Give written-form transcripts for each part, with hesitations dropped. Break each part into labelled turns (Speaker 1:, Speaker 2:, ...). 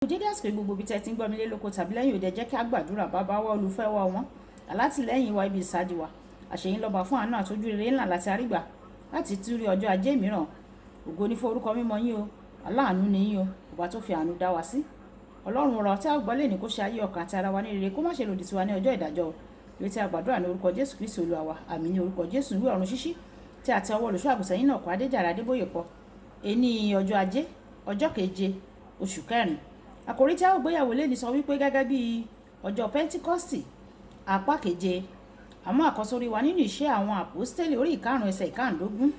Speaker 1: Dédé àsìkò gbogbo ibi tẹ́ ti ń gbọ́ mi lé lóko tàbí lẹ́yìn òde, jẹ́ kí a gbàdúrà. Bàbá wa, olùfẹ́ wa wọn, alátìlẹ́yìn wa, ibi ìsádi wa, àṣeyín lọ́ba fún àánú àtọ́jú rere ńlá láti àrígbà láti tún rí ọjọ́ ajé mìíràn. Ògo ní fún orúkọ mímọ́ yín o. Aláàánú ni yín o, ọba tó fi àánú dá wa sí. Ọlọ́run, ọ̀rọ̀ tí a gbọ́ lè ní kó ṣe ayé ọkàn àti ara wa ní rere, kó má ṣe lòdì sí wa ní ọjọ́ ìdájọ́ o. Ìwé tí a gbàdúrà ní orúkọ Jésù Kristi Olúwa wa, àmín. Ní orúkọ Jésù. Ìwé Ọ̀run Ṣíṣí tí a ti ọwọ́ olùṣọ́ àgùntàn yín náà kọ́, Adéjàre Adébóyè kọ. Ení ọjọ́ ajé, ọjọ́ 7 oṣù 4. Àkòrí tí a ó gbéyàwó lé ní sọ wípé gẹ́gẹ́ bí ọjọ́ Pentikọ́stì, apá 7. Àmọ́ àkọ́sórí wa nínú Iṣẹ́ Àwọn Àpọ́stélì orí 5 ẹsẹ̀ 15.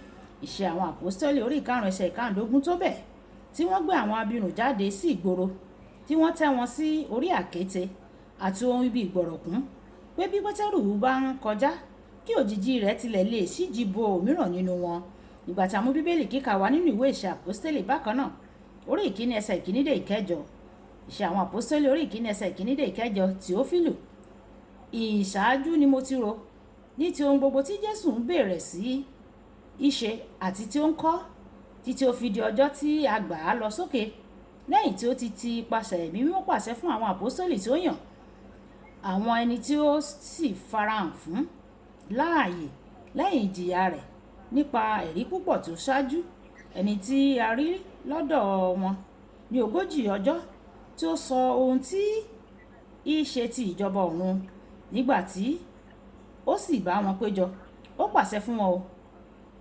Speaker 1: Iṣẹ́ Àwọn Àpọ́stélì orí 5 ẹsẹ̀ 15: Tó bẹ́ẹ̀ tí wọ́n gbé àwọn abirùn jáde sí ìgboro, tí wọ́n tẹ́ wọn sí orí àkéte àti ohun ibi ìgbọ̀rọ̀kún, pé bí Pétérù bá ń kọjá, kí òjìji rẹ̀ tilẹ̀ lè ṣíji bo òmíràn nínú wọn. Nígbà tí a mú Bíbélì kíkà wá nínú ìwé Ìṣe Àpọ́stélì bákan náà, orí 1 ẹsẹ̀ 1 dé 8. Ìṣe Àwọn Àpọ́stélì orí 1 ẹsẹ̀ 1 dé 8. Tìófìlù, ìṣáájú ni mo ti rò ní ti ohun gbogbo tí Jésù ń bẹ̀rẹ̀ sí í ṣe àti tí ó ń kọ́, títí ó fi di ọjọ́ tí a gbà á lọ sókè, lẹ́yìn tí ó ti ti ipasẹ̀ Ẹ̀mí Mímọ́ pàṣẹ fún àwọn àpọ́stélì tí ó yàn, àwọn ẹni tí ó sì farahàn fún láàyè lẹ́yìn ìjìyà rẹ̀ nípa ẹ̀rí púpọ̀ tí ó ṣáájú, ẹni tí a rí lọ́dọ̀ wọn ní 40 ọjọ́, tí ó sọ ohun tí í ṣe ti ìjọba ọ̀run. Nígbà tí ó sì bá wọn péjọ, ó pàṣẹ fún wọn o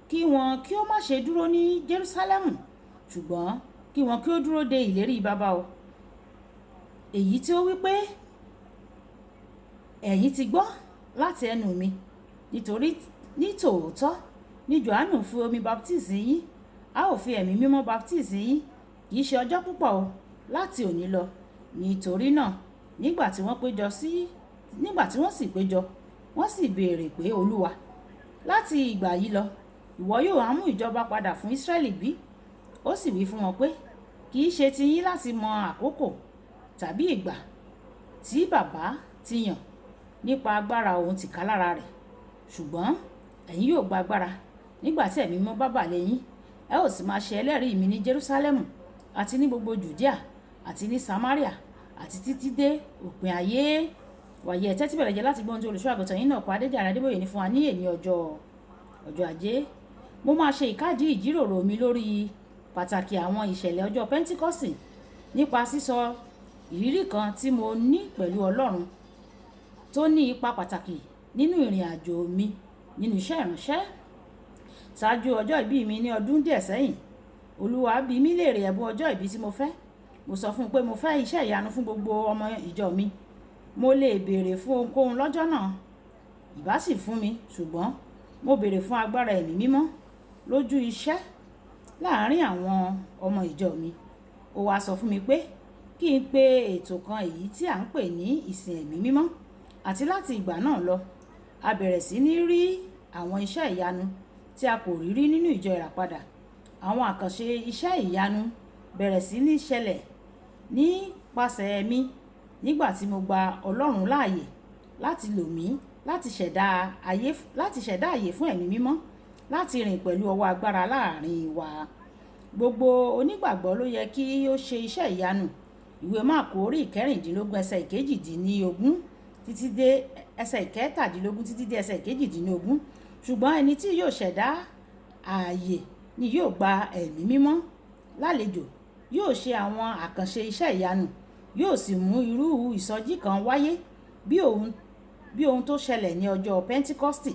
Speaker 1: kí wọn kí ó má ṣe dúró ní Jerúsálẹ́mù, ṣùgbọ́n kí wọn kí ó dúró de ìlérí Baba o, èyí tí ó wí pé, 'Ẹ̀yin ti gbọ́ láti ẹnu mi.' Nítorí nítòótọ́ ní Jòhánù fi omi baptisi yín, a ó fi Ẹ̀mí Mímọ́ baptisi yín kì í ṣe ọjọ́ púpọ̀ o láti òní lọ." Nítorí náà, nígbà tí wọ́n sì péjọ, wọ́n sì béèrè pé, "Olúwa, láti ìgbà yìí lọ ìwọ yóò á mú ìjọba padà fún Ísírẹ́lì bí?" Ó sì wí fún wọn pé, "Kì í ṣe tiyín láti mọ àkókò tàbí ìgbà tí Bàbá ti yàn nípa agbára òun tìkálára rẹ̀. Ṣùgbọ́n ẹ̀yin yóò gba agbára nígbà tí Ẹ̀mí Mímọ́ bá bà lé yín, ẹ ó sì máa ṣe ẹlẹ́rìí mi ní Jerúsálẹ́mù àti ní gbogbo Jùdíà àti ní Samaria àti títí dé òpin ayé." Wàyí, ẹ tẹ́tí bẹ̀rẹ̀ jẹ́ láti gbọ́ ohun tí olùṣọ́ àgùntàn yín náà kọ́, Adéjàre Adébóyè, ní fún wa ní èní ọjọ́ ajé. Mo máa ṣe ìkádìí ìjíròrò mi lórí pàtàkì àwọn ìṣẹ̀lẹ̀ ọjọ́ Pentikọ́sì nípa sísọ ìrírí kan tí mo ní pẹ̀lú Ọlọ́run tó ní ipa pàtàkì nínú ìrìn àjò mi nínú iṣẹ́ ìránṣẹ́. Ṣáájú ọjọ́ ìbí mi ní ọdún díẹ̀ sẹ́yìn, Olúwa bi mí léèrè ẹ̀bùn ọjọ́ ìbí tí mo fẹ́. Mo sọ fún un pé mo fẹ́ iṣẹ́ ìyanu fún gbogbo ọmọ ìjọ mi. Mo lè béèrè fún ohunkóhun lọ́jọ́ náà, ìbá sì fún mi, ṣùgbọ́n mo béèrè fún agbára Ẹ̀mí Mímọ́ lójú iṣẹ́ láàárín àwọn ọmọ ìjọ mi. Ó wá sọ fún mi pé kí n pe ètò kan èyí tí à ń pè ní ìsìn Ẹ̀mí Mímọ́, àti láti ìgbà náà lọ, a bẹ̀rẹ̀ sí ní rí àwọn iṣẹ́ ìyanu tí a kò rí rí nínú Ìjọ Ìràpadà. Àwọn àkànṣe iṣẹ́ ìyanu bẹ̀rẹ̀ sí ní ṣẹlẹ̀ nípasẹ̀ mi nígbà tí mo gba Ọlọ́run láàyè láti lò mí láti ṣẹ̀dá àyè fún Ẹ̀mí Mímọ́ láti rìn pẹ̀lú ọwọ́ agbára láàrin wa. Gbogbo onígbàgbọ́ ló yẹ kí ó ṣe iṣẹ́ ìyanu. Ìwé Máàkù orí 16 ẹsẹ̀ 18 títí dé ẹsẹ̀ 17 títí dé ẹsẹ̀ 18: Ṣùgbọ́n ẹni tí yóò ṣẹ̀dá ààyè ni yóò gba Ẹ̀mí Mímọ́ lálejò, yóò ṣe àwọn àkànṣe iṣẹ́ ìyanu, yóò sì mú irú ìsọjí kan wáyé bí ohun tó ṣẹlẹ̀ ní ọjọ́ Pentikọ́stì.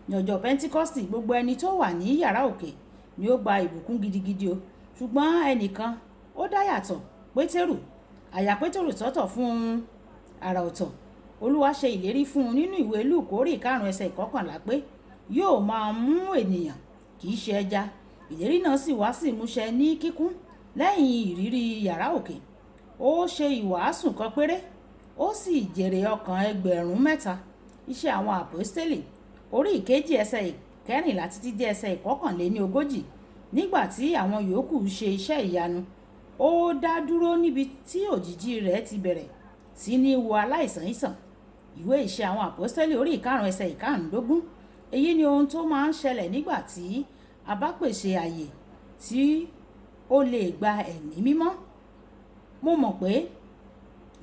Speaker 1: Ní ọjọ́ Pentikọ́stì, gbogbo ẹni tó wà ní yàrá òkè ni ó gba ìbùkún gidigidi o. Ṣùgbọ́n ẹnìkan ó dá yàtọ̀, Pétérù. A ya Pétérù sọ́tọ̀ fún ohun àrà ọ̀tọ̀. Olúwa ṣe ìlérí fún un nínú ìwé Lúùkù orí 5 ẹsẹ̀ 11 pé yóò máa mú ènìyàn, kì í ṣe ẹja. Ìlérí náà sì wá sí ìmúṣẹ ní kíkún lẹ́yìn ìrírí yàrá òkè. Ó ṣe ìwàásù kan péré, ó sì jèrè ọkàn 3,000. Iṣẹ́ Àwọn Àpọ́stélì orí 2 ẹsẹ̀ 14 títí dé ẹsẹ̀ 41: Nígbà tí àwọn yòókù ṣe iṣẹ́ ìyanu, ó dá dúró níbi tí òjìji rẹ̀ ti bẹ̀rẹ̀ sí ní wo aláìsàn sàn. Ìwé Ìṣe Àwọn Àpọ́stélì orí 5 ẹsẹ̀ 15. Èyí ni ohun tó máa ń ṣẹlẹ̀ nígbà tí a bá pèsè àyè tí ó lè gba Ẹ̀mí Mímọ́. Mo mọ̀ pé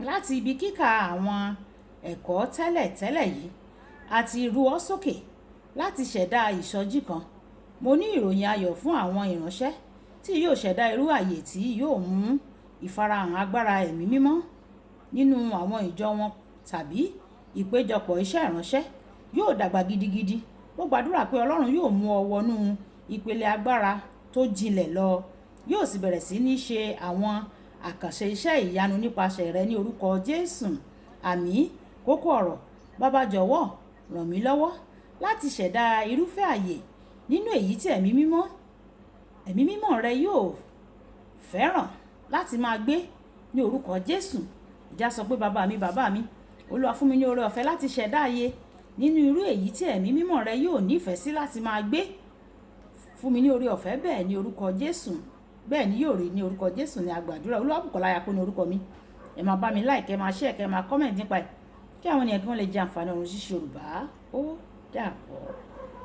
Speaker 1: láti ibi kíkà àwọn ẹ̀kọ́ tẹ́lẹ̀tẹ́lẹ̀ yìí, a ti rú ọ sókè láti ṣẹ̀dá ìsọjí kan. Mo ní ìròyìn ayọ̀ fún àwọn ìránṣẹ́ tí yóò ṣẹ̀dá irú ààyè tí yóò mú ìfarahàn agbára Ẹ̀mí Mímọ́ nínú àwọn ìjọ wọn tàbí ìpéjọpọ̀ iṣẹ́ ìránṣẹ́ yóò dàgbà gidigidi. Mo gbàdúrà pé Ọlọ́run yóò mú ọ wọnú ìpele agbára tó jinlẹ̀ lọ, yóò sì bẹ̀rẹ̀ sí ní ṣe àwọn àkànṣe iṣẹ́ ìyanu nípasẹ̀ rẹ ní orúkọ Jésù. Àmín. Kókó ọ̀rọ̀: Bàbá, jọ̀wọ́ ràn mí lọ́wọ́ láti ṣẹ̀dá irúfẹ́ ààyè nínú èyí tí Ẹ̀mí Mímọ́ rẹ yóò fẹ́ràn láti máa gbé ní orúkọ Jésù. Ìjà sọ pé, "Bàbá mi, bàbá mi, Olúwa, fún mi ní oore ọ̀fẹ́ láti ṣẹ̀dá ààyè nínú irú èyí tí Ẹ̀mí Mímọ́ rẹ yóò nífẹ̀ẹ́ sí láti máa gbé. Fún mi ní oore ọ̀fẹ́ bẹ́ẹ̀ ní orúkọ Jésù." Bẹ́ẹ̀ ni yóò rí ní orúkọ Jésù ní agbàdúrà. Olúwabùkọ́lá Ayako ní orúkọ mi. Ẹ máa bá mi like, ẹ máa share, kẹ́ máa comment nípa ẹ̀, kí àwọn ènìyàn kí wọ́n lè jẹ àǹfààní ọ̀run ṣíṣe Yorùbá. Ó dàbọ̀.